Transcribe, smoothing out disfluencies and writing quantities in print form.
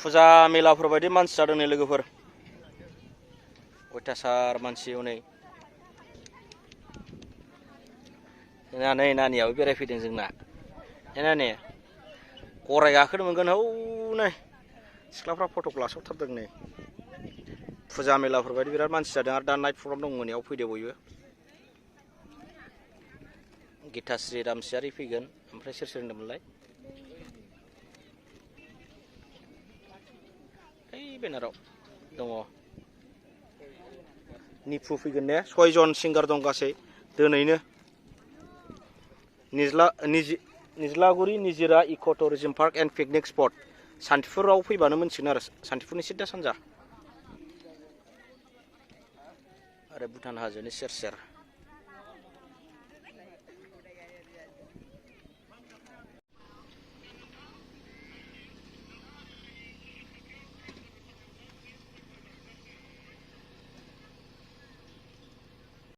फुजा मेलाफोर बायदि मानसि जादों नै लोगोफोर अयथासार मानसि हनै नै नानियाबो बेरायफैदों जोंना नानि गराय गाखोनो मोनगोन हौनै सिख्लाफ्रा फटक लासावथारदों नै फुजा मेलाफोर बायदि बिराद मानसि जादों आरो दा नाइट प्रग्राम दं मोनायाव फैदो बयबो गिताश्री रामसियारि फैगोन ओमफ्राय सोर होनदोंमोनलाय ओइ बेनाराव दङ निफु फैगोन ने 6 जन सिंगार दं गासै दिनैनो निज्लागुरि निजिरा eco' tourism park and picnic spot सान्तिपुराव फैबानो मोनसिगोन आरो सान्तिपुरनि सिदा सानजा आरो भुटान हाजोनि सेर सेर